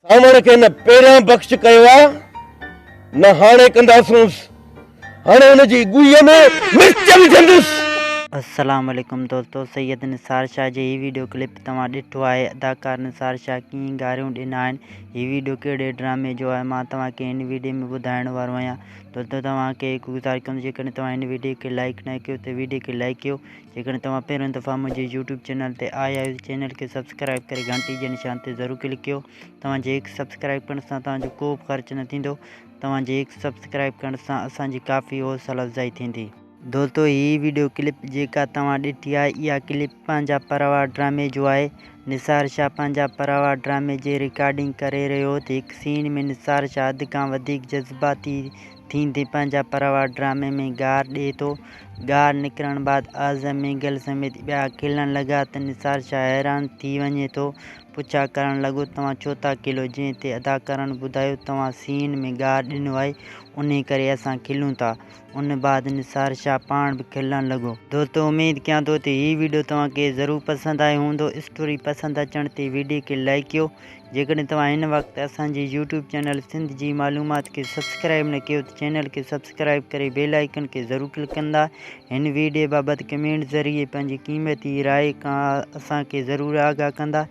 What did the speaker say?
سانوڻ کي نه پهريان بخش ڪيو آ نه هاڻي ڪنداسونس. هاڻي ان جي ڳوهيء ۾ مرچ وجهندس. السلام عليڪم دوستو سيد نثار شاهه جي هي ويڊيو ڪلپ توهان ڏٺو آهي اداڪار نثار شاهه ڪيئن گاريون ڏنا آهن هي ويڊيو ڪهڙي ڊرامي جو آهي مان توهان کي هن ويڊيو ۾ ٻڌائڻ وارو آهيان دوستو توهان کي هڪ گذارش ڪندس جيڪڏهن توهان هن ويڊيو کي لائيڪ نه ڪيو ته ويڊيو کي لائيڪ ڪيو جيڪڏهن توهان پهريون دفعا منهنجي يوٽيوب چينل تي آيا آهيو ته چينل کي سبسڪرائب ڪري گهنٽي جي نشان تي ضرور ڪلڪ ڪيو توهان جي هڪ سبسڪرائب ڪرڻ سان توهان جو ڪو به خرچ نه ٿيندو توهان جي هڪ سبسڪرائب ڪرڻ سان اسان جي ڪافي حوصله افزائي ٿيندي. دوستو هي ويڊيو ڪلپ جيڪا توهان ڏٺي آهي اها ڪلپ پنهنجا پراوا ڊرامي جو آهي نثار شاهه پنهنجا پراوا ڊرامي جي رڪارڊنگ ڪري رهيو هو ته هڪ سين ۾ نثار شاهه حد کان وڌيڪ جذباتي ٿيندي پنهنجا پراوا ڊرامي ۾ گار ڏئي ٿو. گار نڪرڻ بعد اعظم مينگل سميت ٻيا کلڻ لڳا ته نثار شاهه حيران ٿي وڃي ٿو. پڇا ڪرڻ لڳو توهان ڇو ٿا کلو؟ جنهن تي اداڪارن ٻڌايو توهان سين ۾ گار ڏنو آهي انهي ڪري اسان کلون ٿا. ان بعد نثار شاهه پاڻ به کلڻ لڳو. دوستو اميد ڪيان ٿو ته هي ويڊيو توهان کي ضرور پسند آيو هوندو. اسٽوري پسند اچڻ تي ويڊيو کي لائيڪ ڪيو. جيڪڏهن توهان هن وقت اسان جي يوٽيوب چينل سنڌ جي معلومات کي سبسڪرائب نه ڪيو ته چينل کي سبسڪرائب ڪري بيل آئيڪن کي ضرور ڪلڪ ڪندا. هن ويڊيو بابت ڪمينٽ ذريعي پنهنجي قيمتي راء کان اسان کي ضرور آگاهه ڪندا.